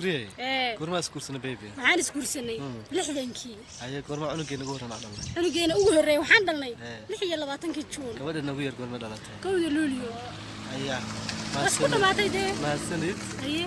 Shukriyey. Ee. Goormaa isguursanay, baby? Waxaan isguursanay 60-kii. Haye, goormaa cunugeena ugu horreyn aan dhalnay? Cunugeena ugu horreeya waxaan dhalnay 26-kii Juun. Gabadha nagu yar goorma dhalatay? 1-da Luulyo. Ayaa. Waa isku dhamaatay dee. Mahadsanid. Haye.